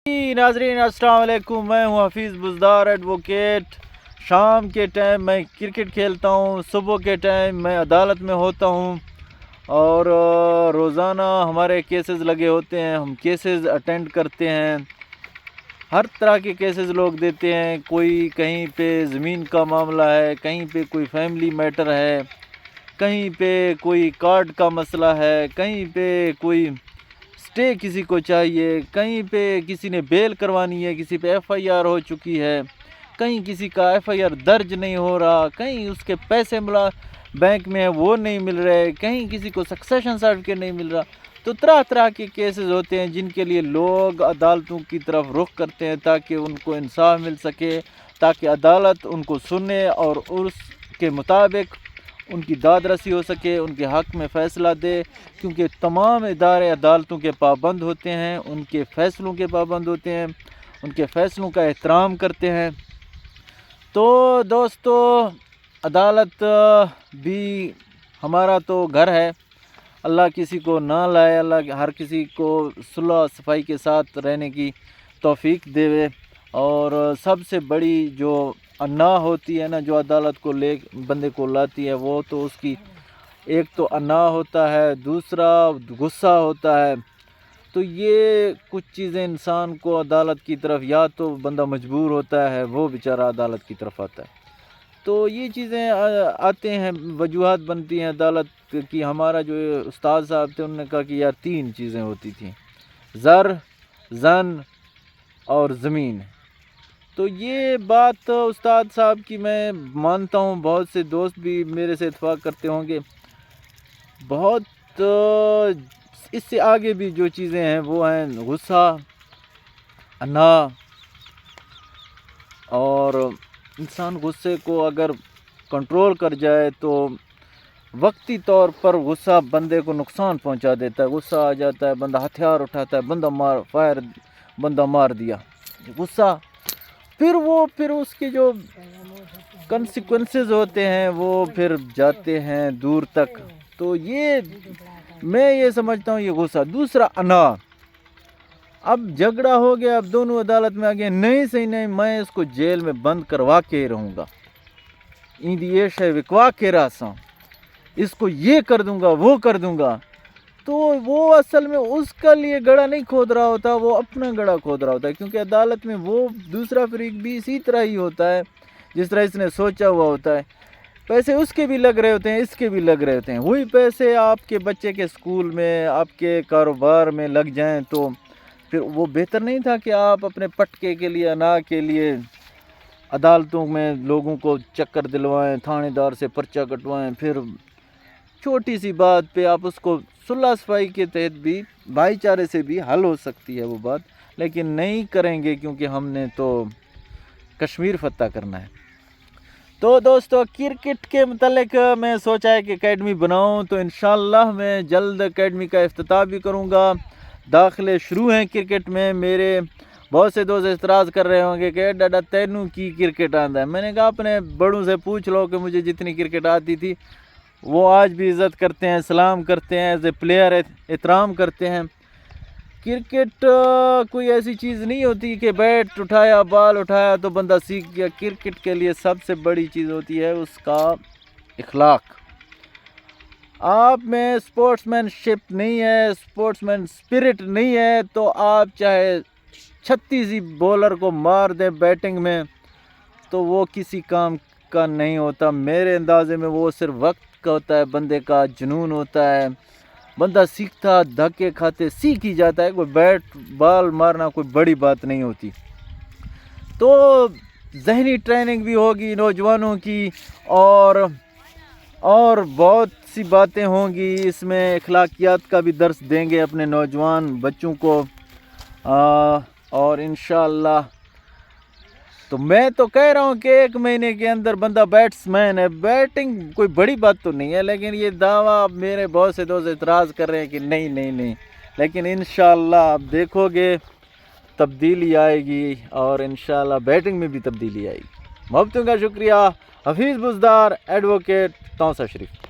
جی ناظرین، السلام علیکم، میں ہوں حفیظ بزدار ایڈووکیٹ۔ شام کے ٹائم میں کرکٹ کھیلتا ہوں، صبح کے ٹائم میں عدالت میں ہوتا ہوں، اور روزانہ ہمارے کیسز لگے ہوتے ہیں، ہم کیسز اٹینڈ کرتے ہیں۔ ہر طرح کے کیسز لوگ دیتے ہیں، کوئی کہیں پہ زمین کا معاملہ ہے، کہیں پہ کوئی فیملی میٹر ہے، کہیں پہ کوئی کارڈ کا مسئلہ ہے، کہیں پہ کوئی اسٹے کسی کو چاہیے، کہیں پہ کسی نے بیل کروانی ہے، کسی پہ ایف آئی آر ہو چکی ہے، کہیں کسی کا ایف آئی آر درج نہیں ہو رہا، کہیں اس کے پیسے ملا بینک میں ہیں وہ نہیں مل رہے، کہیں کسی کو سکسیشن سرٹیفکیٹ نہیں مل رہا۔ تو طرح طرح کے کیسز ہوتے ہیں جن کے لیے لوگ عدالتوں کی طرف رخ کرتے ہیں تاکہ ان کو انصاف مل سکے، تاکہ عدالت ان کو سنے اور اس کے مطابق ان کی داد رسی ہو سکے، ان کے حق میں فیصلہ دے، کیونکہ تمام ادارے عدالتوں کے پابند ہوتے ہیں، ان کے فیصلوں کے پابند ہوتے ہیں، ان کے فیصلوں کا احترام کرتے ہیں۔ تو دوستو، عدالت بھی ہمارا تو گھر ہے، اللہ کسی کو نہ لائے، اللہ ہر کسی کو صلح صفائی کے ساتھ رہنے کی توفیق دے۔ اور سب سے بڑی جو انا ہوتی ہے نا، جو عدالت کو لے بندے کو لاتی ہے، وہ تو اس کی ایک تو انا ہوتا ہے، دوسرا غصہ ہوتا ہے۔ تو یہ کچھ چیزیں انسان کو عدالت کی طرف، یا تو بندہ مجبور ہوتا ہے، وہ بیچارہ عدالت کی طرف آتا ہے۔ تو یہ چیزیں آ-، آتے ہیں، وجوہات بنتی ہیں عدالت کی۔ ہمارا جو استاد صاحب تھے، انہوں نے کہا کہ یار، تین چیزیں ہوتی تھیں، زر، زن اور زمین۔ تو یہ بات استاد صاحب کی میں مانتا ہوں، بہت سے دوست بھی میرے سے اتفاق کرتے ہوں گے۔ بہت، اس سے آگے بھی جو چیزیں ہیں، وہ ہیں غصہ، انا، اور انسان غصے کو اگر کنٹرول کر جائے تو وقتی طور پر غصہ بندے کو نقصان پہنچا دیتا ہے۔ غصہ آ جاتا ہے، بندہ ہتھیار اٹھاتا ہے، بندہ مار، فائر، بندہ مار دیا۔ غصہ، پھر وہ، پھر اس کے جو کنسیکوئنسز ہوتے ہیں، وہ پھر جاتے ہیں دور تک۔ تو یہ، میں یہ سمجھتا ہوں، یہ غصہ۔ دوسرا، انا۔ اب جھگڑا ہو گیا، اب دونوں عدالت میں آ گئے، نہیں صحیح نہیں، میں اس کو جیل میں بند کروا کے ہی رہوں گا، ایندی یہ شے وکوا کے رہساں، اس کو یہ کر دوں گا، وہ کر دوں گا۔ تو وہ اصل میں اس کا لیے گڑھا نہیں کھود رہا ہوتا، وہ اپنا گڑھا کھود رہا ہوتا ہے، کیونکہ عدالت میں وہ دوسرا فریق بھی اسی طرح ہی ہوتا ہے جس طرح اس نے سوچا ہوا ہوتا ہے۔ پیسے اس کے بھی لگ رہے ہوتے ہیں، اس کے بھی لگ رہے ہوتے ہیں۔ وہی پیسے آپ کے بچے کے اسکول میں، آپ کے کاروبار میں لگ جائیں تو پھر وہ بہتر نہیں تھا کہ آپ اپنے پٹکے کے لیے، انا کے لیے عدالتوں میں لوگوں کو چکر دلوائیں، تھانے دار سے پرچہ کٹوائیں، پھر چھوٹی سی بات پہ آپ اس کو صلح صفائی کے تحت بھی، بھائی چارے سے بھی حل ہو سکتی ہے وہ بات، لیکن نہیں کریں گے کیونکہ ہم نے تو کشمیر فتح کرنا ہے۔ تو دوستو، کرکٹ کے متعلق میں سوچا ہے کہ اکیڈمی بناؤں، تو انشاءاللہ میں جلد اکیڈمی کا افتتاح بھی کروں گا۔ داخلے شروع ہیں کرکٹ میں۔ میرے بہت سے دوست اعتراض کر رہے ہوں گے کہ "اے ڈاڈا، تینوں کی کرکٹ آندا ہے؟" میں نے کہا، "اپنے بڑوں سے پوچھ لو کہ مجھے جتنی کرکٹ آتی تھی۔" وہ آج بھی عزت کرتے ہیں، سلام کرتے ہیں، ایز اے پلیئر احترام کرتے ہیں۔ کرکٹ، آ، کوئی ایسی چیز نہیں ہوتی کہ بیٹ اٹھایا، بال اٹھایا تو بندہ سیکھ گیا۔ کرکٹ کے لیے سب سے بڑی چیز ہوتی ہے اس کا اخلاق۔ آپ میں اسپورٹس مین شپ نہیں ہے، اسپورٹس مین اسپرٹ نہیں ہے، تو آپ چاہے چھتیس ہی بولر کو مار دیں بیٹنگ میں، تو وہ کسی کام کا نہیں ہوتا۔ میرے اندازے میں وہ صرف وقت کا ہوتا ہے، بندے کا جنون ہوتا ہے، بندہ سیکھتا، دھکے کھاتے سیکھ ہی جاتا ہے۔ کوئی بیٹ بال مارنا کوئی بڑی بات نہیں ہوتی۔ تو ذہنی ٹریننگ بھی ہوگی نوجوانوں کی، اور اور بہت سی باتیں ہوں گی اس میں، اخلاقیات کا بھی درس دیں گے اپنے نوجوان بچوں کو۔ آ، اور انشاءاللہ، تو میں تو کہہ رہا ہوں کہ ایک مہینے کے اندر بندہ بیٹسمین ہے۔ بیٹنگ کوئی بڑی بات تو نہیں ہے، لیکن یہ دعویٰ، اب میرے بہت سے دوست اعتراض کر رہے ہیں کہ نہیں، نہیں، نہیں، لیکن انشاءاللہ آپ دیکھو گے، تبدیلی آئے گی اور انشاءاللہ بیٹنگ میں بھی تبدیلی آئے گی۔ محبتوں کا شکریہ۔ حفیظ بزدار، ایڈووکیٹ، تونسہ شریف۔